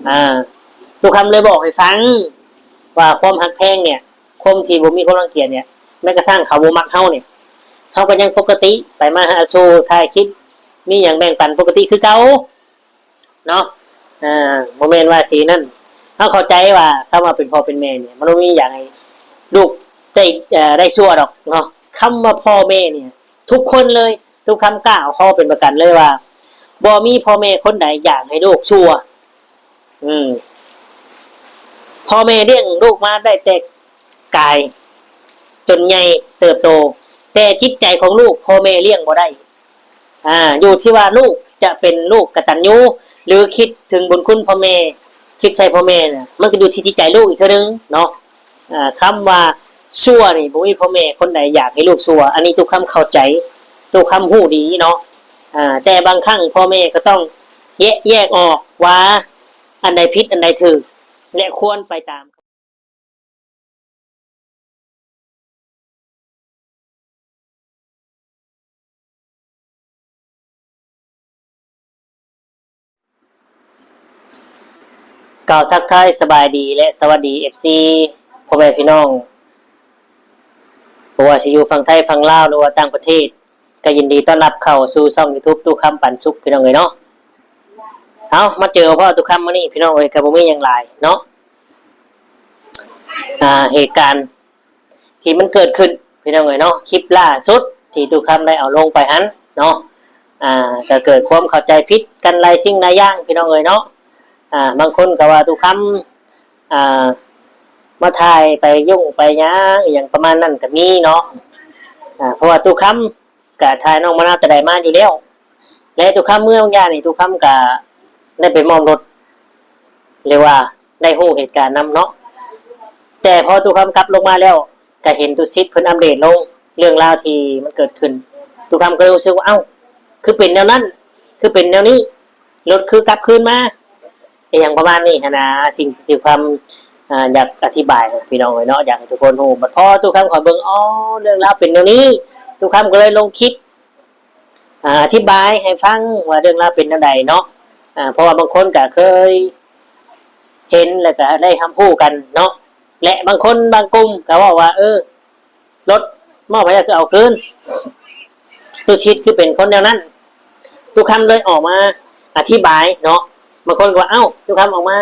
ອ່າ ຕຸຄຳເລີຍບອກໃຫ້ຟັງວ່າຄວາມຮັກແພງເນີ້ຍ ຄົນທີ່ບໍ່ມີຄວາມລັງກຽດເນີ້ຍ ແມ້ກະທັ່ງເຂົາບໍ່ມັກເຮົາເນີ້ຍ ເຮົາກໍຍັງປົກກະຕິ ໄປມາຫາສູ່ ຖ່າຍຄລິບ ມີຫຍັງແບ່ງປັນປົກກະຕິຄືເກົ່າເນາະ. ອ່າ ບໍ່ແມ່ນວ່າຊິນັ້ນ ເຮົາເຂົ້າໃຈວ່າຄຳວ່າເປັນພໍ່ເປັນແມ່ນີ້ ມັນບໍ່ມີຢາກໃຫ້ລູກໄດ້ ເອີ ໄດ້ຊົ່ວດອກເນາະ. ຄຳວ່າພໍ່ແມ່ນີ້ ທຸກຄົນເລີຍ ຕຸຄຳກ້າເອົາຄໍເປັນປະກັນເລີຍວ່າ ບໍ່ມີພໍ່ແມ່ຄົນໃດຢາກໃຫ້ລູກຊົ່ວ. ອືມ ພໍ່ແມ່ລ້ຽງລູກມາໄດ້ແຕ່ກາຍຈົນໃຫຍ່ເຕີບໂຕ ແຕ່ຈິດໃຈຂອງລູກພໍ່ແມ່ລ້ຽງບໍ່ໄດ້. ອ່າ ຢູ່ທີ່ວ່າລູກຈະເປັນລູກກະຕັນຍູ ຫຼື ຄິດເຖິງບຸນຄຸນພໍ່ແມ່ ຄິດໃສ່ພໍ່ແມ່ນະ ມັນກໍຢູ່ທີ່ຈິດໃຈລູກອີກເທື່ອໜຶ່ງເນາະ. ອ່າ ຄຳວ່າຊົ່ວນີ້ ບໍ່ມີພໍ່ແມ່ຄົນໃດຢາກໃຫ້ລູກຊົ່ວ ອັນນີ້ຕຸຄຳເຂົ້າໃຈ ຕຸຄຳຮູ້ດີເນາະ. ອ່າ ແຕ່ບາງຄັ້ງພໍ່ແມ່ກໍຕ້ອງແຍະແຍກອອກວ່າອັນໃດຜິດ ອັນໃດຖືກ ແລະ ຄວນໄປຕາມ ກ່າວທັກທາຍສະບາຍດີ ແລະ ສະຫວັດດີ ເອັຟຊີ ພໍ່ແມ່ພີ່ນ້ອງ ບໍ່ວ່າຊິຢູ່ຝັ່ງໄທ ຝັ່ງລາວ ຫຼືວ່າຕ່າງປະເທດ ກໍຍິນດີຕ້ອນຮັບເຂົ້າສູ່ຊ່ອງຢູທູບ ຕຸຄຳປັນສຸກ ພີ່ນ້ອງເອີຍເນາະ. ເອົາ ມາເຈີພໍ່ຕຸຄຳມື້ນີ້ ພີ່ນ້ອງເອີຍ ກໍບໍ່ມີຫຍັງຫຼາຍເນາະ. ອ່າ ເຫດການທີ່ມັນເກີດຂຶ້ນ ພີ່ນ້ອງເອີຍເນາະ ຄລິບລ່າສຸດທີ່ຕຸຄຳໄດ້ເອົາລົງໄປຫັ້ນເນາະ ອ່າ ກໍເກີດຄວາມເຂົ້າໃຈຜິດກັນຫຼາຍສິ່ງຫຼາຍຢ່າງ ພີ່ນ້ອງເອີຍເນາະ. ອ່າ ບາງຄົນກໍວ່າຕຸຄຳ ອ່າ ມາຖ່າຍໄປຫຍຸ້ງໄປຫຍັງ ອີ່ຫຍັງປະມານນັ້ນກໍມີເນາະ. ອ່າ ເພາະວ່າຕຸຄຳ ກະຖ່າຍນ້ອງມະນາວແຕ່ໃດມາຢູ່ແລ້ວ ແລະ ຕຸຄຳເມືອບາງຢ່າງນີ້ ຕຸຄຳກະໄດ້ໄປມອບລົດ ຫຼືວ່າໄດ້ຮູ້ເຫດການນຳເນາະ. ແຕ່ພໍຕຸຄຳກັບລົງມາແລ້ວ ກະເຫັນຕຸສິດເພິ່ນອັບເດດລົງເລື່ອງລາວທີ່ມັນເກີດຂຶ້ນ ຕຸຄຳກໍເລີຍຮູ້ສຶກວ່າ ເອົ້າ ຄືເປັນແນວນັ້ນ ຄືເປັນແນວນີ້ ລົດຄືກັບຄືນມາ ອີ່ຫຍັງປະມານນີ້ຫັ້ນນະ. ສິ່ງທີ່ຄຳ ອ່າ ຢາກອະທິບາຍໃຫ້ພີ່ນ້ອງເອີຍເນາະ ຢາກໃຫ້ທຸກຄົນຮູ້ ບັດພໍຕຸຄຳເຂົ້າເບິ່ງ ອໍ ເລື່ອງລາວເປັນແນວນີ້ ຕຸຄຳກໍເລີຍລົງຄລິບ ອ່າ ອະທິບາຍໃຫ້ຟັງວ່າເລື່ອງລາວເປັນແນວໃດເນາະ. ອ່າ ເພາະວ່າບາງຄົນກໍເຄີຍເຫັນ ແລ້ວກໍໄດ້ຮັບຮູ້ກັນເນາະ ແລະ ບາງຄົນບາງກຸ່ມກໍເວົ້າວ່າ ເອີ ລົດມອບໃຫ້ແລ້ວຄືເອົາຄືນ ຕຸສິດຄືເປັນຄົນແນວນັ້ນ. ຕຸຄຳເລີຍອອກມາອະທິບາຍເນາະ ບາງຄົນກໍວ່າ ເອົ້າ ຕຸຄຳອອກມາ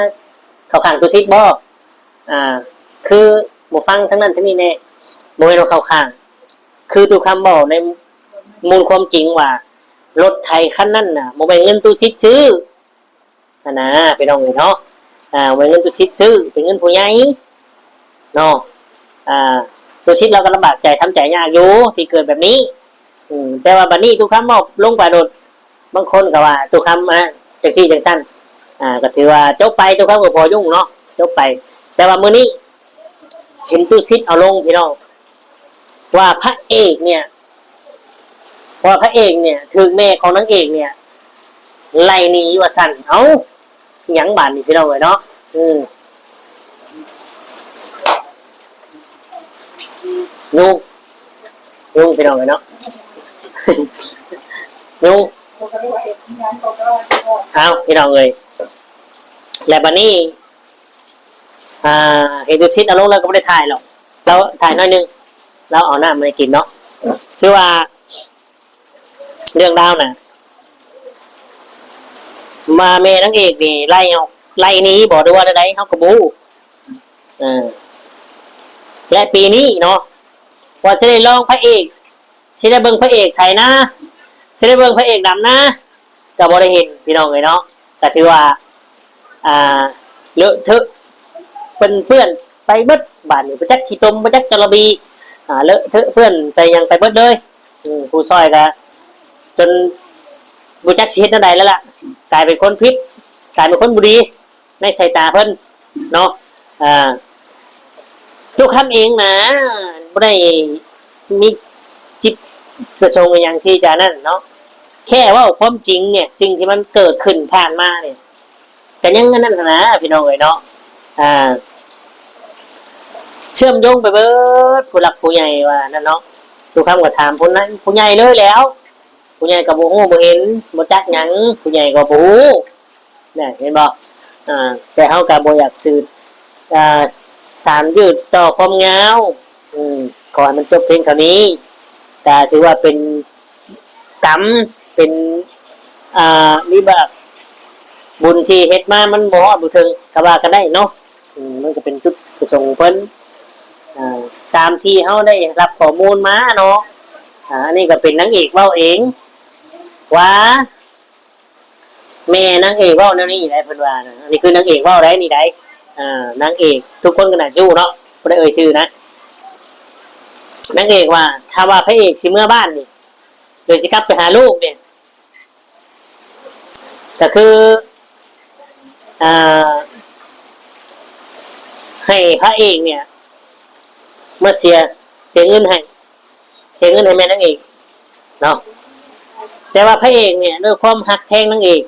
ເຂົ້າຂ້າງຕຸສິດບໍ? ອ່າ ຄືບໍ່ຟັງທາງນັ້ນທາງນີ້ແດ່ ບໍ່ແມ່ນວ່າເຂົ້າຂ້າງ ຄືຕຸຄຳເວົ້າໃນມູນຄວາມຈິງວ່າ ລົດໄຖຄັນນັ້ນນະ ບໍ່ແມ່ນເງິນຕຸສິດຊື້ ຫັ້ນນະ ພີ່ນ້ອງເອີຍເນາະ. ອ່າ ບໍ່ແມ່ນເງິນຕຸສິດຊື້ ເປັນເງິນຜູ້ໃຫຍ່ເນາະ. ອ່າ ຕຸສິດລາວກໍລຳບາກໃຈ ທຳໃຈຍາກຢູ່ທີ່ເກີດແບບນີ້. ອືມ ແຕ່ວ່າບັດນີ້ຕຸຄຳເວົ້າລົງໄປໂລດ ບາງຄົນກໍວ່າຕຸຄຳ ອ່າ ຈັ່ງຊີ້ຈັ່ງຊັ້ນ ອ່າ ກໍຖືວ່າຈົບໄປ ຕຸຄຳກໍບໍ່ຫຍຸ້ງເນາະ ຈົບໄປ. ແຕ່ວ່າມື້ນີ້ເຫັນຕຸສິດເອົາລົງ ພີ່ນ້ອງ ວ່າພະເອກເນີ້ຍ ວ່າພະເອກເນີ້ຍຖືກແມ່ຂອງນາງເອກເນີ້ຍໄລ່ໜີວ່າຊັ້ນ. ເອົ້າ ອີ່ຫຍັງບາດນີ້ ພີ່ນ້ອງເອີຍເນາະ. ອືມ ຍຸງ ຍຸງ ພີ່ນ້ອງເອີຍເນາະ ຍຸງ. ເອົ້າ ພີ່ນ້ອງເອີຍ ແລະ ບັດນີ້ ອ່າ ເຫັນຕຸສິດເອົາລົງ ລາວກໍບໍ່ໄດ້ຖ່າຍຫຼອກ ລາວຖ່າຍໜ້ອຍໜຶ່ງ ລາວເອົານ້ຳມາໃຫ້ກິນເນາະ. ຄືວ່າເລື່ອງລາວນະ ວ່າແມ່ນາງເອກນີ້ໄລ່ເຮົາ ໄລ່ໜີບໍ ຫຼືວ່າແນວໃດ ເຮົາກໍບໍ່ຮູ້. ເອີ ແລະ ປີນີ້ເນາະ ວ່າຊິໄດ້ລອງພະເອກ ຊິໄດ້ເບິ່ງພະເອກໄຖນາ ຊິໄດ້ເບິ່ງພະເອກດຳນາ ກໍບໍ່ໄດ້ເຫັນ ພີ່ນ້ອງເອີຍເນາະ. ກໍຖືວ່າ ອ່າ ເລາະເທາະ ເປື້ອນໄປເບິດ ບາດນີ້ບໍ່ຈັກຂີ້ຕົມ ບໍ່ຈັກຈະລະບີ ອ່າ ເລາະເທາະເປື້ອນໄປຫຍັງໄປເບິດເລີຍ. ອືມ ຜູ້ຊ່ອຍກໍຈົນບໍ່ຈັກຊິເຮັດແນວໃດແລ້ວລະ ກາຍເປັນຄົນຜິດ ກາຍເປັນຄົນບໍ່ດີ ໃນສາຍຕາເພິ່ນເນາະ. ອ່າ ຕຸຄຳເອງນະ ບໍ່ໄດ້ມີຈິດປະສົງອີ່ຫຍັງທີ່ຈະນັ້ນເນາະ ແຄ່ເວົ້າຄວາມຈິງເນີ້ຍ ສິ່ງທີ່ມັນເກີດຂຶ້ນຜ່ານມານີ້ ກໍຍັງອັນນັ້ນຫັ້ນນະ ພີ່ນ້ອງເອີຍເນາະ. ອ່າ ເຊື່ອມໂຍງໄປເບີດຜູ້ຫຼັກຜູ້ໃຫຍ່ວ່ານັ້ນເນາະ ຕຸຄຳກໍຖາມຜູ້ນັ້ນຜູ້ໃຫຍ່ເລີຍແລ້ວ ຜູ້ໃຫຍ່ກໍບໍ່ຮູ້ບໍ່ເຫັນ ບໍ່ຈັກຫຍັງ ຜູ້ໃຫຍ່ກໍບໍ່ຮູ້ນະ ເຫັນບໍ່? ອ່າ ແຕ່ເຮົາກໍບໍ່ຢາກສືບ ອ່າ ສານຢືດຕໍ່ຄວາມຍາວ ອືມ ຂໍໃຫ້ມັນຈົບພຽງເທົ່ານີ້ ກໍຖືວ່າເປັນກຳ ເປັນ ອ່າ ວິບາກບຸນທີ່ເຮັດມາ ມັນບໍ່ຮອດບໍ່ເຖິງ ກໍວ່າກັນໄດ້ເນາະ. ອືມ ມັນກໍເປັນຈຸດປະສົງຂອງເພິ່ນ ອ່າ ຕາມທີ່ເຮົາໄດ້ຮັບຂໍ້ມູນມາເນາະ. ອ່າ ອັນນີ້ກໍເປັນນາງເອກເວົ້າເອງວ່າ ແມ່ນາງເອກເວົ້າແນວນີ້ໄດ໋ ເພິ່ນວ່ານະ. ອັນນີ້ຄືນາງເອກເວົ້າໄດ໋ນີ້ໄດ໋ ອ່າ ນາງເອກ ທຸກຄົນກໍໜ້າຈະຮູ້ເນາະ ບໍ່ໄດ້ເອີ່ຍຊື່ນະ. ນາງເອກວ່າ ຖ້າວ່າພະເອກຊິເມືອບ້ານນີ້ ຫຼືຊິກັບໄປຫາລູກນີ້ ກໍຄື ອ່າ ໃຫ້ພະເອກເນີ້ຍມາເສຍ ເສຍເງິນໃຫ້ ເສຍເງິນໃຫ້ແມ່ນາງເອກເນາະ. ແຕ່ວ່າພະເອກເນີ້ຍ ດ້ວຍຄວາມຮັກແພງນາງເອກ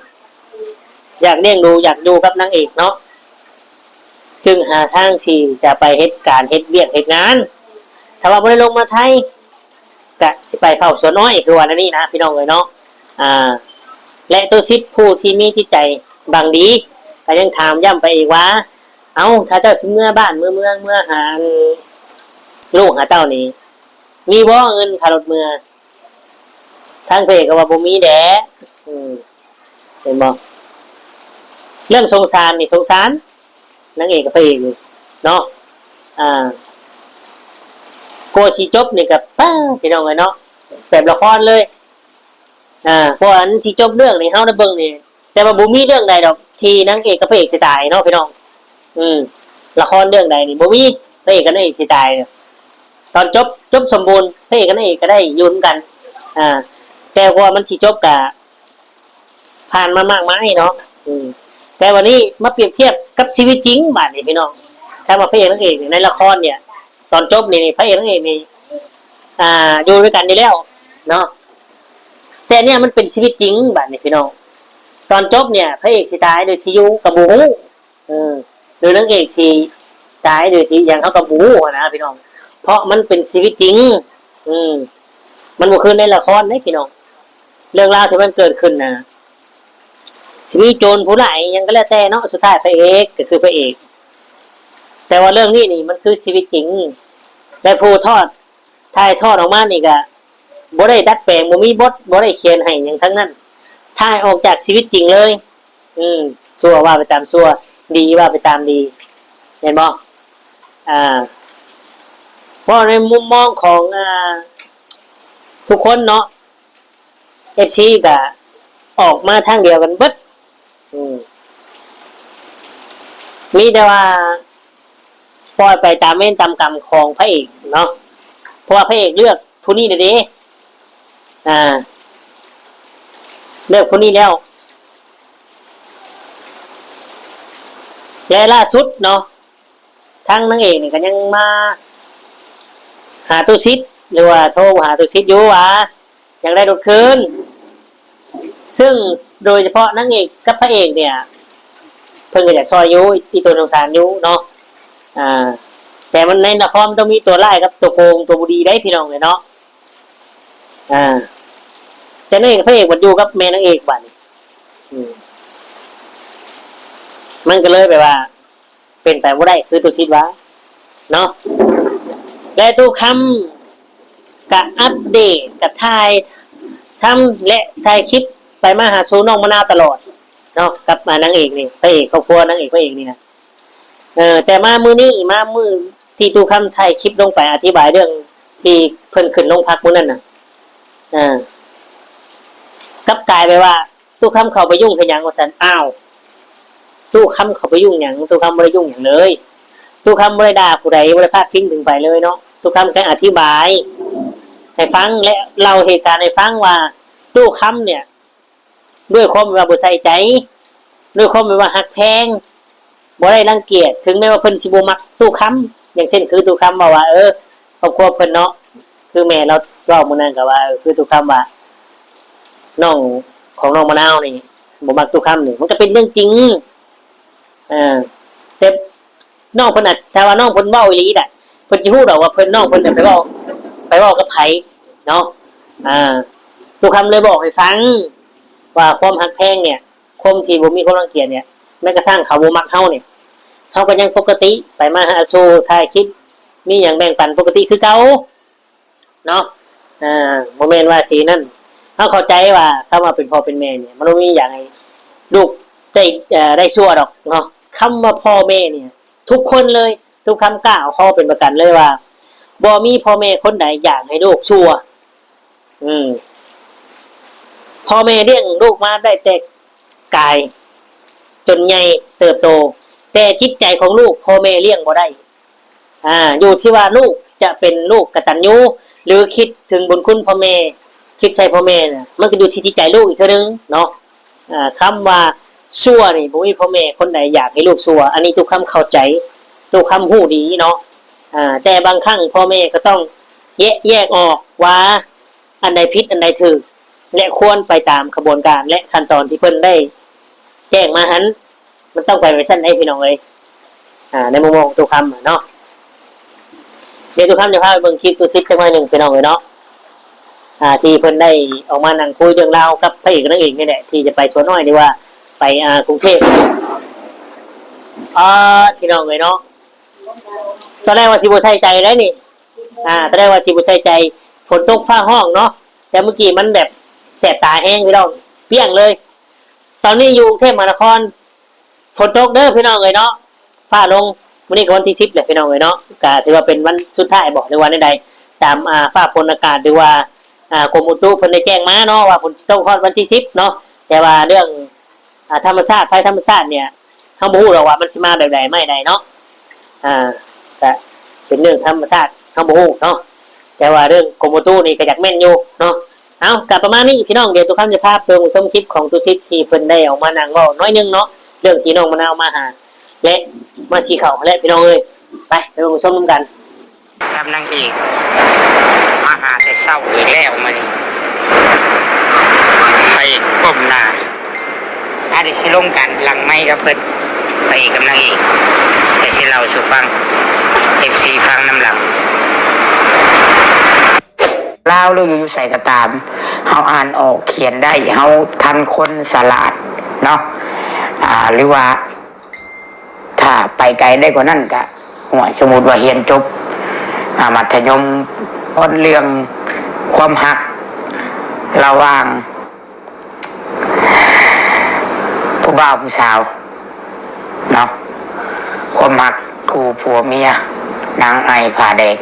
ຢາກລ້ຽງດູ ຢາກຢູ່ກັບນາງເອກເນາະ ຈຶ່ງຫາທາງທີ່ຈະໄປເຮັດການເຮັດວຽກເຮັດງານ. ຖ້າວ່າບໍ່ໄດ້ລົງມາໄທ ກະຊິໄປເຝົ້າສວນອ້ອຍ ຄືວ່າແນວນີ້ນະ ພີ່ນ້ອງເອີຍເນາະ. ອ່າ ແລະ ຕຸສິດຜູ້ທີ່ມີຈິດໃຈຫວັງດີ ກໍຍັງຖາມຢ້ຳໄປອີກວ່າ ເອົ້າ ຖ້າເຈົ້າຊິເມືອບ້ານ ເມືອເມືອງ ເມືອຫາລູກຫາເຕົ້ານີ້ ມີບໍ່ເງິນຄ່າລົດເມືອ? ທາງພະເອກກໍວ່າບໍ່ມີແດ່. ອືມ ເຫັນບໍ່? ເລື່ອງສົງສານນີ້ ສົງສານນາງເອກກັບພະເອກນີ້ເນາະ. ອ່າ ກວ່າຊິຈົບນີ້ກໍ ປ້າ ພີ່ນ້ອງເອີຍເນາະ ແບບລະຄອນເລີຍ. ອ່າ ກວ່າມັນຊິຈົບເລື່ອງນີ້ ເຮົາໄດ້ເບິ່ງນີ້ ແຕ່ວ່າບໍ່ມີເລື່ອງໃດດອກທີ່ນາງເອກກັບພະເອກຊິຕາຍເນາະ ພີ່ນ້ອງ. ອືມ ລະຄອນເລື່ອງໃດນີ້ບໍ່ມີ ພະເອກກັບນາງເອກຊິຕາຍ. ຕອນຈົບ ຈົບສົມບູນ ພະເອກກັບນາງເອກກໍໄດ້ຢູ່ນຳກັນ. ອ່າ ແຕ່ກວ່າມັນຊິຈົບກະຜ່ານມາມາກມາຍເນາະ. ອືມ ແຕ່ບັດນີ້ມາປຽບທຽບກັບຊີວິດຈິງບາດນີ້ ພີ່ນ້ອງ. ຖ້າວ່າພະເອກນາງເອກໃນລະຄອນນີ້ ຕອນຈົບນີ້ ພະເອກນາງເອກນີ້ ອ່າ ຢູ່ນຳກັນຢູ່ແລ້ວເນາະ ແຕ່ເນີ້ຍມັນເປັນຊີວິດຈິງບາດນີ້ ພີ່ນ້ອງ. ຕອນຈົບເນີ້ຍ ພະເອກຊິຕາຍ ຫຼືຊິຢູ່ກໍບໍ່ຮູ້ ເອີ ຫຼືນາງເອກຊິຕາຍ ຫຼືຊິຫຍັງ ເຮົາກໍບໍ່ຮູ້ຫັ້ນນະ ພີ່ນ້ອງ ເພາະມັນເປັນຊີວິດຈິງ. ອືມ ມັນບໍ່ຄືໃນລະຄອນເດ້ ພີ່ນ້ອງ. ເລື່ອງລາວທີ່ມັນເກີດຂຶ້ນນະ ຊິມີໂຈນຜູ້ຮ້າຍຫຍັງກໍແລ້ວແຕ່ເນາະ ສຸດທ້າຍພະເອກກໍຄືພະເອກ. ແຕ່ວ່າເລື່ອງນີ້ນີ້ ມັນຄືຊີວິດຈິງ ແລະ ຜູ້ທອດ ຖ່າຍທອດອອກມານີ້ກະບໍ່ໄດ້ດັດແປງ ບໍ່ມີບົດ ບໍ່ໄດ້ຂຽນໃຫ້ຫຍັງທັງນັ້ນ ຖ່າຍອອກຈາກຊີວິດຈິງເລີຍ. ອືມ ຊົ່ວວ່າໄປຕາມຊົ່ວ ດີວ່າໄປຕາມດີ ແມ່ນບໍ່? ອ່າ ເວົ້າໃນມຸມມອງຂອງ ອ່າ ທຸກຄົນເນາະ ເອັຟຊີກະອອກມາທາງດຽວກັນເບິດ. ອືມ ມີແຕ່ວ່າປ່ອຍໄປຕາມເວນຕາມກຳຂອງພະເອກເນາະ ເພາະວ່າພະເອກເລືອກຜູ້ນີ້ແລ້ວເດ້. ອ່າ ເລືອກຜູ້ນີ້ແລ້ວ ແລະ ລ່າສຸດເນາະ ທາງນາງເອກນີ້ກໍຍັງມາຫາຕຸສິດ ຫຼືວ່າໂທຫາຕຸສິດຢູ່ວ່າ ຢາກໄດ້ລົດຄືນ ຊຶ່ງໂດຍສະເພາະນາງເອກກັບພະເອກເນີ້ຍ ເພິ່ນກໍຢາກຊ່ອຍຢູ່ ອີ່ຕົນສົງສານຢູ່ເນາະ. ອ່າ ແຕ່ມັນໃນນະຄອນຕ້ອງມີຕົວຮ້າຍກັບຕົວໂກງ ຕົວບໍ່ດີໄດ໋ ພີ່ນ້ອງເອີຍເນາະ. ອ່າ ແຕ່ນາງເອກກັບພະເອກບັດຢູ່ກັບແມ່ນາງເອກບາດນີ້ ອືມ ມັນກໍເລີຍແບບວ່າ ເປັນໄປບໍ່ໄດ້ ຄືຕຸສິດວ່າເນາະ. ແລະ ຕຸຄຳກະອັບເດດ ກະຖ່າຍທຳ ແລະ ຖ່າຍຄລິບໄປມາຫາສູ່ນ້ອງມະນາວຕະຫຼອດເນາະ ກັບ ອ່າ ນາງເອກນີ້ ພະເອກ ຄອບຄົວນາງເອກ ພະເອກນີ້ນະ. ເອີ ແຕ່ມາມື້ນີ້ ມາມື້ທີ່ຕຸຄຳຖ່າຍຄລິບລົງໄປອະທິບາຍເລື່ອງທີ່ເພິ່ນຂຶ້ນໂຮງພັກມື້ນັ້ນນະ ເອີ ກັບກາຍໄປວ່າ ຕຸຄຳເຂົ້າໄປຫຍຸ້ງເຮັດຫຍັງວ່າຊັ້ນ. ອ້າວ ຕຸຄຳເຂົ້າໄປຫຍຸ້ງຫຍັງ? ຕຸຄຳບໍ່ໄດ້ຫຍຸ້ງຫຍັງເລີຍ. ຕຸຄຳບໍ່ໄດ້ດ່າຜູ້ໃດ ບໍ່ໄດ້ພາດພິງເຖິງໃຜເລີຍເນາະ. ຕຸຄຳແຄ່ອະທິບາຍໃຫ້ຟັງ ແລະ ເລົ່າເຫດການໃຫ້ຟັງວ່າ ຕຸຄຳເນີ້ຍ ດ້ວຍຄວາມທີ່ວ່າບໍ່ໃສ່ໃຈ ດ້ວຍຄວາມທີ່ວ່າຮັກແພງ ບໍ່ໄດ້ລັງກຽດ ເຖິງແມ່ນວ່າເພິ່ນຊິບໍ່ມັກຕຸຄຳ. ຢ່າງເຊັ່ນ ຄືຕຸຄຳເວົ້າວ່າ ເອີ ຄອບຄົວເພິ່ນເນາະ ຄືແມ່ລາວເວົ້າມື້ນັ້ນກໍວ່າ ເອີ ຄືຕຸຄຳວ່າ ນ້ອງຂອງນ້ອງມະນາວນີ້ບໍ່ມັກຕຸຄຳນີ້ ມັນກໍເປັນເລື່ອງຈິງ. ເອີ ແຕ່ນ້ອງເພິ່ນອາດ ຖ້າວ່ານ້ອງເພິ່ນເວົ້າອີ່ຫຼີນະ ເພິ່ນຊິຮູ້ດອກວ່າເພິ່ນ ນ້ອງເພິ່ນນະໄປເວົ້າ ໄປເວົ້າກັບໃຜເນາະ. ອ່າ ຕຸຄຳເລີຍບອກໃຫ້ຟັງວ່າ ຄວາມຮັກແພງເນີ້ຍ ຄວາມທີ່ບໍ່ມີຄວາມລັງກຽດເນີ້ຍ ແມ້ກະທັ້ງເຂົາບໍ່ມັກເຮົານີ້ ເຮົາກໍຍັງປົກກະຕິ ໄປມາຫາສູ່ ຖ່າຍຄລິບ ມີຫຍັງແບ່ງປັນປົກກະຕິຄືເກົ່າເນາະ. ອ່າ ບໍ່ແມ່ນວ່າຊິນັ້ນ ເຮົາເຂົ້າໃຈວ່າຄຳວ່າເປັນພໍ່ເປັນແມ່ນີ້ ມັນບໍ່ມີຫຍັງໃຫ້ລູກໄດ້ ເອີ ໄດ້ຊົ່ວດອກເນາະ. ຄຳວ່າພໍ່ແມ່ນີ້ ທຸກຄົນເລີຍ ທຸກຄຳກ້າຂໍເປັນປະກັນເລີຍວ່າ ບໍ່ມີພໍ່ແມ່ຄົນໃດຢາກໃຫ້ລູກຊົ່ວ. ອືມ ພໍ່ແມ່ລ້ຽງລູກມາໄດ້ແຕ່ກາຍຈົນໃຫຍ່ເຕີບໂຕ, ແຕ່ຈິດໃຈຂອງລູກພໍ່ແມ່ລ້ຽງບໍ່ໄດ້. ອ່າ ຢູ່ທີ່ວ່າລູກຈະເປັນລູກກະຕັນຍູ ຫຼື ຄິດເຖິງບຸນຄຸນພໍ່ແມ່, ຄິດໃສ່ພໍ່ແມ່ນະ, ມັນກໍຢູ່ທີ່ຈິດໃຈລູກອີກເທື່ອໜຶ່ງເນາະ. ອ່າ ຄຳວ່າຊົ່ວນີ້ ບໍ່ມີພໍ່ແມ່ຄົນໃດຢາກໃຫ້ລູກຊົ່ວ, ອັນນີ້ຕຸຄຳເຂົ້າໃຈ, ຕຸຄຳຮູ້ດີເນາະ. ອ່າ ແຕ່ບາງຄັ້ງພໍ່ແມ່ກໍຕ້ອງແຍະແຍກອອກວ່າ ອັນໃດຜິດ ອັນໃດຖືກ ແລະ ຄວນໄປຕາມຂະບວນການ ແລະ ຂັ້ນຕອນທີ່ເພິ່ນໄດ້ແຈ້ງມາຫັ້ນ. ມັນຕ້ອງໄປແບບຊັ້ນເດ້ພີ່ນ້ອງເອີຍ. ອ່າ ໃນມຸມມອງຂອງຕຸຄຳເນາະ, ດຽວຕຸຄຳຈະພາໄປເບິ່ງຄລິບຕຸສິດຈັກໜ້ອຍໜຶ່ງພີ່ນ້ອງເອີຍເນາະ, ອ່າ ທີ່ເພິ່ນໄດ້ອອກມານັ່ງຄຸຍເລື່ອງລາວກັບພະເອກກັບນາງເອກນີ້ແຫຼະ ທີ່ຈະໄປສວນອ້ອຍ ຫຼືວ່າໄປ ອ່າ ກຸງເທບ. ອ່າ ພີ່ນ້ອງເອີຍເນາະ, ຕອນແລກວ່າຊິບໍ່ໃສ່ໃຈໄດ໋ນີ້, ອ່າ ຕອນແລກວ່າຊິບໍ່ໃສ່ໃຈ, ຝົນຕົກຟ້າຮ້ອງເນາະ, ແຕ່ມື້ກີ້ມັນແບບແສບຕາແຮງພີ່ນ້ອງ, ປ່ຽງເລີຍ. ຕອນນີ້ຢູ່ກຸງເທບມະຫານະຄອນ ຝົນຕົກເດີພີ່ນ້ອງເອີຍເນາະ, ຟ້າລົງ. ມື້ນີ້ກໍວັນທີສິບແຫຼະພີ່ນ້ອງເອີຍເນາະ, ກໍຖືວ່າເປັນວັນສຸດທ້າຍບໍ ຫຼືວ່າແນວໃດ ຕາມ ອ່າ ຟ້າຝົນອາກາດ ຫຼືວ່າ ອ່າ ກົມອຸຕຸເພິ່ນໄດ້ແຈ້ງມາເນາະ ວ່າຝົນຊິຕົກຮອດວັນທີສິບເນາະ. ແຕ່ວ່າເລື່ອງ ອ່າ ທຳມະຊາດ ໄພທຳມະຊາດເນ່ຍ ເຮົາບໍ່ຮູ້ດອກວ່າມັນຊິມາແບບໃດ ໄມ້ໃດເນາະ. ອ່າ ກະເປັນເລື່ອງທຳມະຊາດ ເຮົາບໍ່ຮູ້ເນາະ, ແຕ່ວ່າເລື່ອງກົມອຸຕຸນີ້ກໍຢາກແມ່ນຢູ່ເນາະ. ເອົາ ກະປະມານນີ້ພີ່ນ້ອງ, ດຽວຕຸຄຳຈະພາໄປເບິ່ງຊົມຄລິບຂອງຕຸສິດ ທີ່ເພິ່ນໄດ້ອອກມານັ່ງເວົ້າໜ້ອຍໜຶ່ງເນາະ, ເລື່ອງທີ່ນ້ອງມະນາວມາຫາ ແລະ ມາສີເຂົ້າແຫຼະພີ່ນ້ອງເອີຍ. ໄປ ໄປເບິ່ງຊົມນຳກັນ. ກັບນາງເອກມາຫາແຕ່ເຊົ້າອີກແລ້ວມື້ນີ້, ພະເອກກົ້ມໜ້າ. ອາ ດຽວຊິລົງກັນຫຼັງໄມກັບເພິ່ນ, ພະເອກກັບນາງເອກ, ດຽວຊິເລົ່າສູ່ຟັງ ເອັຟຊີ ຟັງນຳຫຼັງ. ລາວ ຫຼື ຢູ່ໃສກໍຕາມ, ເຮົາອ່ານອອກຂຽນໄດ້, ເຮົາທັນຄົນສະຫຼາດເນາະ, ອາ ຫຼືວ່າ ຖ້າໄປໄກໄດ້ກວ່ານັ້ນກະ ໂອ້ຍ ສົມມຸດວ່າຮຽນຈົບ ອາ ມັດທະຍົມ, ເວົ້າເລື່ອງຄວາມຮັກລະຫວ່າງຜູ້ບ່າວຜູ້ສາວເນາະ, ຄວາມຮັກຄູ່ຜົວເມຍ, ນາງໄອຜາແດງ.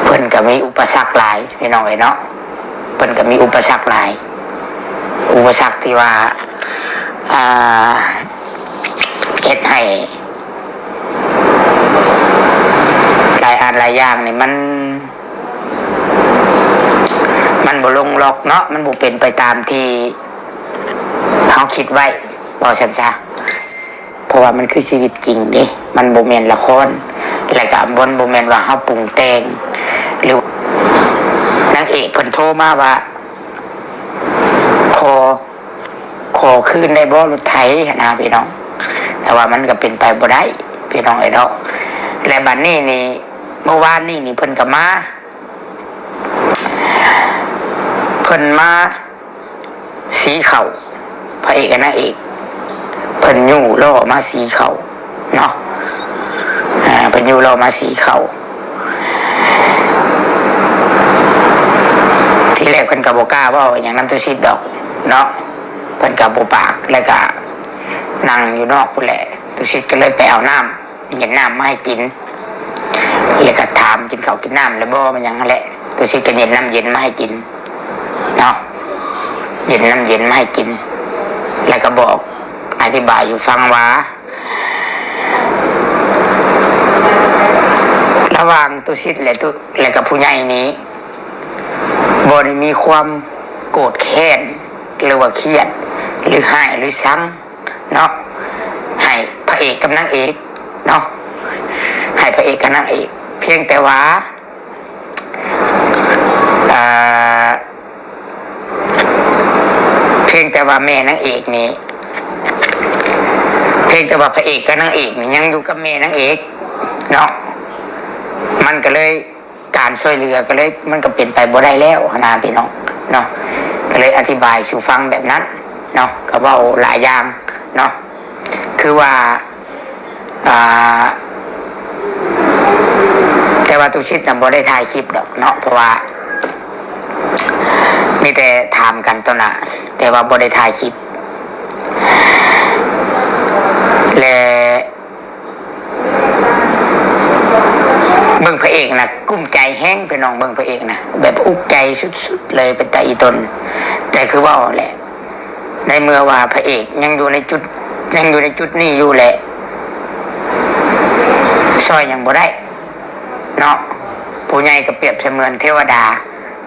ເພິ່ນກໍມີອຸປະສັກຫຼາຍພີ່ນ້ອງເອີຍເນາະ, ເພິ່ນກໍມີອຸປະສັກຫຼາຍ, ອຸປະສັກທີ່ວ່າ ອ່າ ເຮັດໃຫ້ຫຼາຍອັນຫຼາຍຢ່າງນີ້ມັນ ມັນບໍ່ລົງລັອກເນາະ, ມັນບໍ່ເປັນໄປຕາມທີ່ເຮົາຄິດໄວ້ ເວົ້າຊັ້ນຊະ. ເພາະວ່າມັນຄືຊີວິດຈິງເດ້, ມັນບໍ່ແມ່ນລະຄອນ ແລະກະມັນບໍ່ແມ່ນວ່າເຮົາປຸງແຕ່ງ ຫຼື ນາງເອກເພິ່ນໂທມາວ່າ ຂໍ ຂໍຄືນໄດ້ບໍ່ລົດໄຖຫັ້ນນະພີ່ນ້ອງ, ແຕ່ວ່າມັນກໍເປັນໄປບໍ່ໄດ້ພີ່ນ້ອງເອີຍເນາະ. ແລະບັດນີ້ນີ້ ເມື່ອວານນີ້ນີ້ເພິ່ນກໍມາ ເພິ່ນມາ ສີເຂົ້າ ພະເອກກັບນາງເອກ ເພິ່ນຍູ້ລໍ້ມາສີເຂົ້າເນາະ, ອ່າ ເພິ່ນຍູ້ລໍ້ມາສີເຂົ້າ. ທີແລກເພິ່ນກໍບໍ່ກ້າເວົ້າຫຍັງນຳຕຸສິດດອກເນາະ, ເພິ່ນກໍບໍ່ປາກ ແລ້ວກໍນັ່ງຢູ່ນອກພຸ້ນແຫຼະ. ຕຸສິດກໍເລີຍໄປເອົານ້ຳ ເຢັນນ້ຳມາໃຫ້ກິນ ແລ້ວກໍຖາມກິນເຂົ້າກິນນ້ຳແລ້ວບໍ່ ແມ່ນຫຍັງຫັ້ນແຫຼະ. ຕຸສິດກໍເຢັນນ້ຳເຢັນມາໃຫ້ກິນເນາະ, ເຢັນນ້ຳເຢັນມາໃຫ້ກິນ ແລ້ວກໍບອກອະທິບາຍຢູ່ຟັງວ່າ ລະຫວ່າງຕຸສິດ ແລະ ຕຸ ແລະ ກັບຜູ້ໃຫຍ່ນີ້ ບໍ່ໄດ້ມີຄວາມໂກດແຄ້ນ ຫຼືວ່າຄຽດ ຫຼືຮ້າຍ ຫຼືຊັງ ເນາະ ໃຫ້ພະເອກກັບນາງເອກເນາະ, ໃຫ້ພະເອກກັບນາງເອກ ພຽງແຕ່ວ່າ ເອີ ພຽງແຕ່ວ່າແມ່ນາງເອກນີ້ ພຽງແຕ່ວ່າພະເອກກັບນາງເອກນີ້ຍັງຢູ່ກັບແມ່ນາງເອກເນາະ, ມັນກໍເລີຍ ການຊ່ວຍເຫຼືອກໍເລີຍ ມັນກໍເປັນໄປບໍ່ໄດ້ແລ້ວຫັ້ນນະພີ່ນ້ອງເນາະ, ກໍເລີຍອະທິບາຍສູ່ຟັງແບບນັ້ນ ເນາະ ກໍເວົ້າຫຼາຍຢ່າງເນາະ ຄືວ່າ ອ່າ ແຕ່ວ່າຕຸສິດນະບໍ່ໄດ້ຖ່າຍຄລິບດອກເນາະ ເພາະວ່າມີແຕ່ຖາມກັນຕໍ່ໜ້າ ແຕ່ວ່າບໍ່ໄດ້ຖ່າຍຄລິບ ແລະ ເບິ່ງພະເອກນະ ກຸ້ມໃຈແຮງ ພີ່ນ້ອງ ເບິ່ງພະເອກນະ ແບບອຸກໃຈສຸດໆເລີຍ ເປັນຕາອີ່ຕົນ. ແຕ່ຄືເວົ້າແຫຼະ ໃນເມື່ອວ່າພະເອກຍັງຢູ່ໃນຈຸດ ຍັງຢູ່ໃນຈຸດນີ້ຢູ່ແຫຼະ ຊ່ອຍຫຍັງບໍ່ໄດ້ເນາະ. ຜູ້ໃຫຍ່ກໍປຽບສະເໝືອນເທວະດາ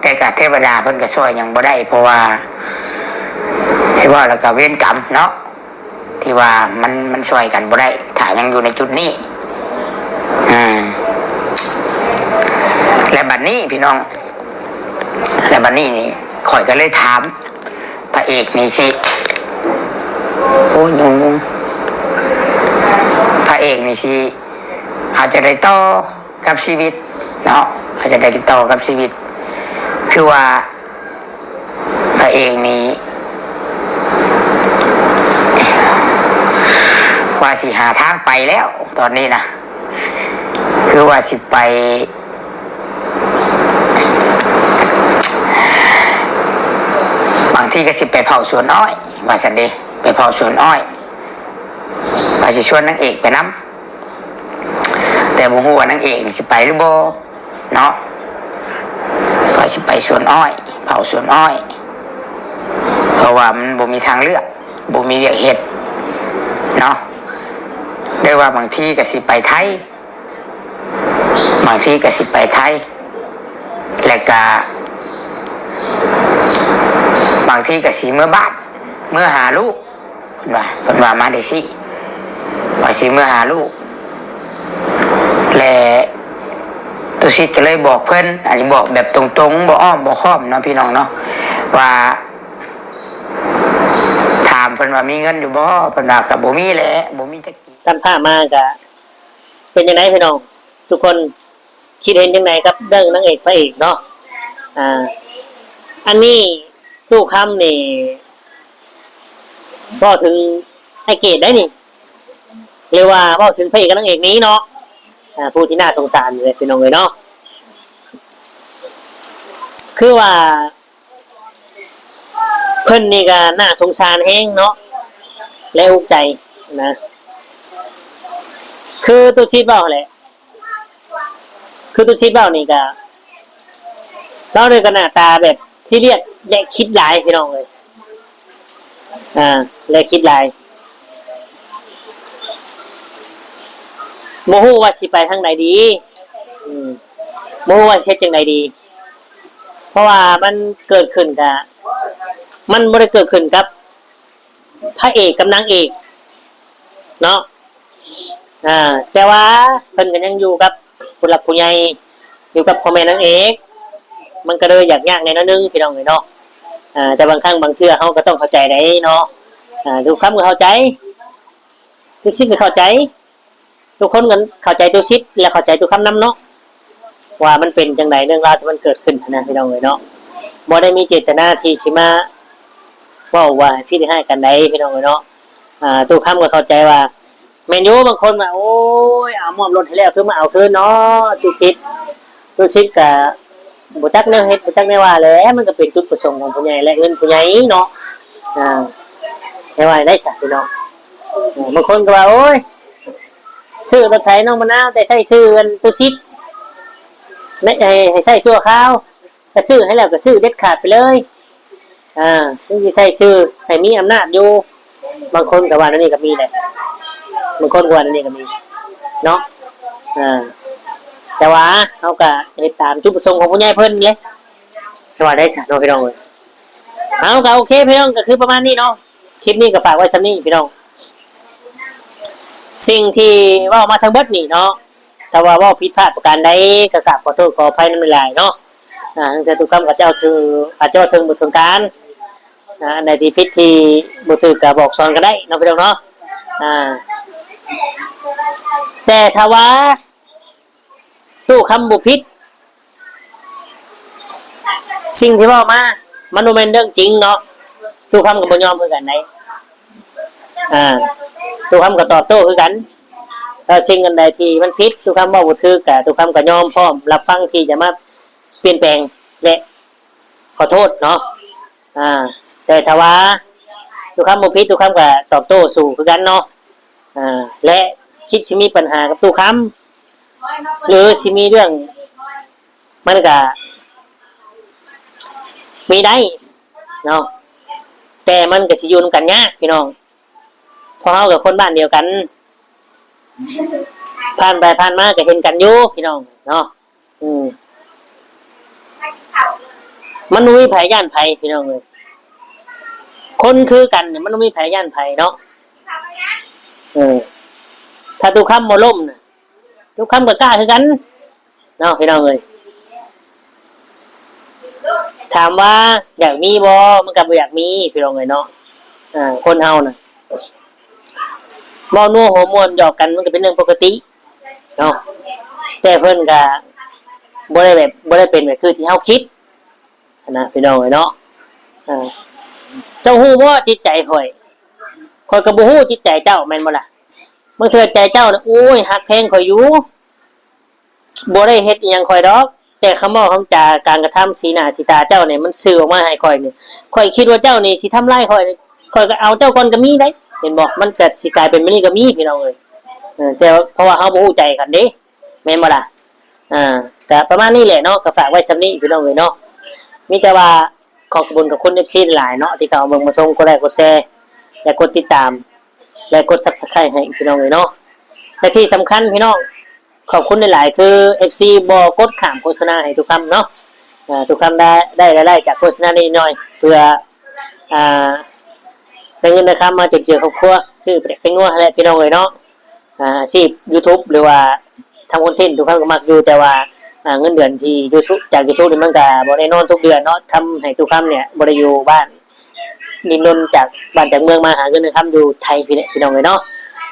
ແຕ່ກະເທວະດາເພິ່ນກໍຊ່ອຍຫຍັງບໍ່ໄດ້ ເພາະວ່າ ຊິເວົ້າແລ້ວກໍເວນກຳເນາະ ທີ່ວ່າມັນ ມັນຊ່ອຍກັນບໍ່ໄດ້ ຖ້າຍັງຢູ່ໃນຈຸດນີ້. ອືມ ແລະບັດນີ້ພີ່ນ້ອງ ແລະບັດນີ້ນີ້ ຂ້ອຍກໍເລີຍຖາມພະເອກນີ້ຊິ ໂອ້ຍ ຍຸງໆ ພະເອກນີ້ຊິ ອາດຈະໄດ້ຕໍ່ກັບຊີວິດເນາະ ອາດຈະໄດ້ຕໍ່ກັບຊີວິດ ຄືວ່າ ພະເອກນີ້ ວ່າຊິຫາທາງໄປແລ້ວຕອນນີ້ນະ ຄືວ່າຊິໄປ ບາງທີກໍຊິໄປເຝົ້າສວນອ້ອຍ ວ່າຊັ້ນເດ ໄປເຝົ້າສວນອ້ອຍ ວ່າຊິຊວນນາງເອກໄປນຳ ແຕ່ບໍ່ຮູ້ວ່ານາງເອກນີ້ຊິໄປຫຼືບໍ່ເນາະ ວ່າຊິໄປສວນອ້ອຍ ເຝົ້າສວນອ້ອຍ ເພາະວ່າມັນບໍ່ມີທາງເລືອກ ບໍ່ມີວຽກເຮັດເນາະ ຫຼືວ່າບາງທີກໍຊິໄປໄທ ບາງທີກໍຊິໄປໄທ ແລ້ວກໍບາງທີກໍຊິເມືອບ້ານ ເມືອຫາລູກ ເພິ່ນວ່າ ເພິ່ນວ່າມາໄດ້ຊີ້ ວ່າຊິເມືອຫາລູກ ແລະ ຕຸສິດກໍເລີຍບອກເພິ່ນ ອັນນີ້ບອກແບບຕົງໆ ບໍ່ອ້ອມບໍ່ຄ້ອມເນາະ ພີ່ນ້ອງເນາະ ວ່າ ຖາມເພິ່ນວ່າມີເງິນຢູ່ບໍ່ ເພິ່ນວ່າກໍບໍ່ມີແຫຼະ ບໍ່ມີຈັກກີບ. ຕາມພາບມາກໍເປັນຈັ່ງໃດພີ່ນ້ອງ ທຸກຄົນຄິດເຫັນຈັ່ງໃດກັບເລື່ອງນາງເອກພະເອກເນາະ? ອ່າ ອັນນີ້ຕູ້ຄຳນີ້ ເວົ້າເຖິງອ້າຍເກດໄດ໋ນີ້ ຫຼືວ່າເວົ້າເຖິງພະເອກກັບນາງເອກນີ້ເນາະ ອ່າ ຜູ້ທີ່ໜ້າສົງສານເລີຍພີ່ນ້ອງເອີຍເນາະ ຄືວ່າ ເພິ່ນນີ້ກໍໜ້າສົງສານແຮງເນາະ ແລະ ອຸກໃຈນະ ຄືຕຸສິດເວົ້າຫັ້ນແຫຼະ ຄືຕຸສິດເວົ້ານີ້ກໍ ລາວນີ້ກໍໜ້າຕາແບບຊີຣຽສ ແລະ ຄິດຫຼາຍພີ່ນ້ອງເອີຍ ອ່າ ແລະ ຄິດຫຼາຍ ບໍ່ຮູ້ວ່າຊິໄປທາງໃດດີ ອືມ ບໍ່ຮູ້ວ່າຊິເຮັດຈັ່ງໃດດີ ເພາະວ່າມັນເກີດຂຶ້ນກະ ມັນບໍ່ໄດ້ເກີດຂຶ້ນກັບພະເອກກັບນາງເອກເນາະ ອ່າ ແຕ່ວ່າເພິ່ນກໍຍັງຢູ່ກັບຜູ້ຫຼັກຜູ້ໃຫຍ່ ຢູ່ກັບພໍ່ແມ່ນາງເອກ ມັນກໍເລີຍຢາກຍາກແດ່ໜ້ອຍໜຶ່ງພີ່ນ້ອງເອີຍເນາະ ອ່າ ແຕ່ບາງຄັ້ງບາງເທື່ອເຮົາກໍຕ້ອງເຂົ້າໃຈໄດ໋ເນາະ ອ່າ ທຸກຄຳກໍເຂົ້າໃຈ ທຸກສິ່ງກໍເຂົ້າໃຈ ທຸກຄົນກໍເຂົ້າໃຈຕຸສິດ ແລະ ເຂົ້າໃຈຕຸຄຳນຳເນາະ ວ່າມັນເປັນຈັ່ງໃດ ເລື່ອງລາວທີ່ມັນເກີດຂຶ້ນຫັ້ນນະ ພີ່ນ້ອງເອີຍເນາະ ບໍ່ໄດ້ມີເຈດຕະນາທີ່ຊິມາເວົ້າວ່າໃຫ້ຜິດໃຫ້ຮ້າຍກັນໃດ໋ ພີ່ນ້ອງເອີຍເນາະ ອ່າ ຕຸຄຳກໍເຂົ້າໃຈວ່າ ແມ່ນຢູ່ ບາງຄົນວ່າ ໂອ້ຍ ເອົາມອບລົດໃຫ້ແລ້ວ ຄືມາເອົາຄືນເນາະ ຕຸສິດ ຕຸສິດກະບໍ່ຈັກແນວເຮັດ ບໍ່ຈັກແນວວ່າແຫຼະ ມັນກໍເປັນຈຸດປະສົງຂອງຜູ້ໃຫຍ່ ແລະ ເງິນຜູ້ໃຫຍ່ເນາະ ອ່າ ແນວວ່າໄດ້ຊະພີ່ນ້ອງ ເອີ ບາງຄົນກໍວ່າ ໂອ້ຍ ຊື້ລົດໄຖນ້ອງມະນາວ ແຕ່ໃຊ້ຊື່ອັນຕຸສິດ ໃຫ້ ໃຫ້ໃຊ້ຊົ່ວຄາວ ກໍຊື້ໃຫ້ແລ້ວ ກໍຊື້ເດັດຂາດໄປເລີຍ ອ່າ ມັນຊິໃຊ້ຊື່ໃຫ້ມີອຳນາດຢູ່ ບາງຄົນກໍວ່າແນວນີ້ກໍມີແຫຼະ ບາງຄົນກໍວ່າແນວນີ້ກໍມີເນາະ ອ່າ ແຕ່ວ່າເຮົາກໍເຮັດຕາມຈຸດປະສົງຂອງຜູ້ໃຫຍ່ເພິ່ນເດ້ ແຕ່ວ່າໄດ້ຊະເນາະ ພີ່ນ້ອງເອີຍ ເອົາ ກໍໂອເຄ ພີ່ນ້ອງ ກໍຄືປະມານນີ້ເນາະ ຄລິບນີ້ກໍຝາກໄວ້ສ່ຳນີ້ພີ່ນ້ອງ ສິ່ງທີ່ເວົ້າມາທັງເບິດນີ້ເນາະ ຖ້າວ່າເວົ້າຜິດພາດປະການໃດ ກໍກາບຂໍໂທດຂໍອະໄພນຳຫຼາຍໆເນາະ ອ່າ ທາງເທື່ອຕຸຄຳກໍຈະເອົາຖື ອາດຈະເວົ້າເຖິງບໍ່ເຖິງການ ອ່າ ອັນໃດທີ່ຜິດທີ່ບໍ່ຖືກກໍບອກສອນກັນໄດ້ເນາະ ພີ່ນ້ອງເນາະ ອ່າ ແຕ່ຖ້າວ່າຕຸຄຳບໍ່ຜິດ ສິ່ງທີ່ເວົ້າມາ ມັນບໍ່ແມ່ນເລື່ອງຈິງເນາະ ຕູ້ຄຳກໍບໍ່ຍອມຄືກັນໃດ໋ ອ່າ ຕູ້ຄຳກໍຕອບໂຕ້ຄືກັນ. ຖ້າສິ່ງອັນໃດທີ່ມັນຜິດ ຕູ້ຄຳເວົ້າບໍ່ຖືກ ກະຕູ້ຄຳກໍຍອມພ້ອມຮັບຟັງທີ່ຈະມາປ່ຽນແປງ ແລະ ຂໍໂທດເນາະ. ອ່າ ແຕ່ຖ້າວ່າຕູ້ຄຳບໍ່ຜິດ ຕູ້ຄຳກໍຕອບໂຕ້ສູ້ຄືກັນເນາະ. ອ່າ ແລະ ຄິດຊິມີປັນຫາກັບຕູ້ຄຳ ຫຼື ຊິມີເລື່ອງ ມັນກະມີໄດ້ເນາະ ແຕ່ມັນກະຊິຢູ່ນຳກັນຍາກພີ່ນ້ອງ ເພາະເຮົາກະຄົນບ້ານດຽວກັນ ຜ່ານໄປຜ່ານມາກະເຫັນກັນຢູ່ພີ່ນ້ອງເນາະ. ອືມ ມັນບໍ່ມີໃຜຢ້ານໃຜພີ່ນ້ອງເອີຍ ຄົນຄືກັນນີ້ມັນບໍ່ມີໃຜຢ້ານໃຜເນາະ. ເອີ ຖ້າຕູ້ຄຳບໍ່ລົ້ມນະ ຕູ້ຄຳກໍກ້າຄືກັນເນາະພີ່ນ້ອງເອີຍ. ຖາມວ່າຢາກມີບໍ່? ມັນກໍບໍ່ຢາກມີພີ່ນ້ອງເອີຍເນາະ. ອ່າ ຄົນເຮົານະ ເວົ້ານົວຫົວມ່ວນຫຍອກກັນ ມັນກໍເປັນເລື່ອງປົກກະຕິເນາະ ແຕ່ເພິ່ນກໍບໍ່ໄດ້ແບບ ບໍ່ໄດ້ເປັນແບບຄືທີ່ເຮົາຄິດຫັ້ນນະພີ່ນ້ອງເອີຍເນາະ. ອ່າ ເຈົ້າຮູ້ບໍ່ຈິດໃຈຂ້ອຍ? ຂ້ອຍກໍບໍ່ຮູ້ຈິດໃຈເຈົ້າ ແມ່ນບໍ່ລະ? ບາງເທື່ອໃຈເຈົ້ານະ ໂອ້ຍ ຮັກແພງຂ້ອຍຢູ່ ບໍ່ໄດ້ເຮັດອີ່ຫຍັງຂ້ອຍດອກ ແຕ່ຄຳເວົ້າຄຳຈາ ການກະທຳ ສີໜ້າສີຕາເຈົ້ານີ້ ມັນສື່ອອກມາໃຫ້ຂ້ອຍນີ້ ຂ້ອຍຄິດວ່າເຈົ້ານີ້ຊິທຳລາຍຂ້ອຍ ຂ້ອຍກໍເອົາເຈົ້າກ່ອນກໍມີໄດ໋ ເຫັນບໍ່? ມັນກໍຊິກາຍເປັນແບບນີ້ກໍມີພີ່ນ້ອງເອີຍ. ເອີ ແຕ່ວ່າ ເພາະວ່າເຮົາບໍ່ຮູ້ໃຈກັນເດ້ ແມ່ນບໍ່ລະ? ອ່າ ກໍປະມານນີ້ແຫຼະເນາະ ກໍຝາກໄວ້ສ່ຳນີ້ພີ່ນ້ອງເອີຍເນາະ. ມີແຕ່ວ່າ ຂອບຄຸນຂອບຄຸນເອັຟຊີຫຼາຍເນາະ ທີ່ເຂົ້າມາເບິ່ງມາຊົມ ກົດໄລກົດແຊ ແລະ ກົດຕິດຕາມ ແລະ ກົດຊັບສະໄຄຣບ໌ໃຫ້ພີ່ນ້ອງເອີຍເນາະ. ແລະ ທີ່ສຳຄັນພີ່ນ້ອງ ຂອບຄຸນຫຼາຍໆ ຄືເອັຟຊີບໍ່ກົດຂ້າມໂຄສະນາໃຫ້ຕູ້ຄຳເນາະ. ອ່າ ຕູ້ຄຳໄດ້ ໄດ້ລາຍໄດ້ຈາກໂຄສະນານິດໜ້ອຍ ເພື່ອ ອ່າ ໄດ້ເງິນໄດ້ຄຳມາຈຸນເຈືອຄອບຄົວ ຊື້ປາແດກແປ້ງນົວຫັ້ນແຫຼະພີ່ນ້ອງເອີຍເນາະ. ອ່າ ອາຊີບຢູທູບ ຫຼືວ່າທຳຄອນເທັນ ຕູ້ຄຳກໍມັກຢູ່ ແຕ່ວ່າ ອ່າ ເງິນເດືອນທີ່ຢູທູບ ຈາກຢູທູບນີ້ ມັນກໍບໍ່ແນ່ນອນທຸກເດືອນເນາະ ທຳໃຫ້ຕູ້ຄຳນີ້ບໍ່ໄດ້ຢູ່ບ້ານ ດີ້ນລົນຈາກບ້ານຈາກເມືອງມາຫາເງິນຫາຄຳຢູ່ໄທພີ້ແຫຼະພີ່ນ້ອງເອີຍເນາະ.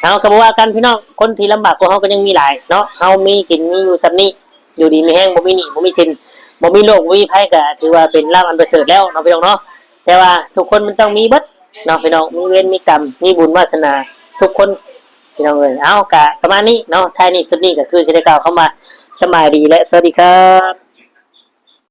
ເອົາ ກໍບໍ່ວ່າກັນພີ່ນ້ອງ ຄົນທີ່ລຳບາກກວ່າເຮົາກໍຍັງມີຫຼາຍເນາະ ເຮົາມີກິນມີຢູ່ສ່ຳນີ້ ຢູ່ດີມີແຮງ ບໍ່ມີໜີ້ບໍ່ມີສິນ ບໍ່ມີໂລກບໍ່ມີໄພ ກໍຖືວ່າເປັນລາບອັນປະເສີດແລ້ວເນາະພີ່ນ້ອງເນາະ. ແຕ່ວ່າທຸກຄົນມັນຕ້ອງມີເບິດເນາະພີ່ນ້ອງ ມີເວນມີກຳ ມີບຸນວາສະໜາທຸກຄົນ ພີ່ນ້ອງເອີຍ. ເອົາ ກະປະມານນີ້ເນາະ ທ້າຍນີ້ສຸດນີ້ກໍຄືຊິໄດ້ກ່າວຄຳວ່າສະບາຍດີ ແລະ ສະຫວັດດີຄັບ.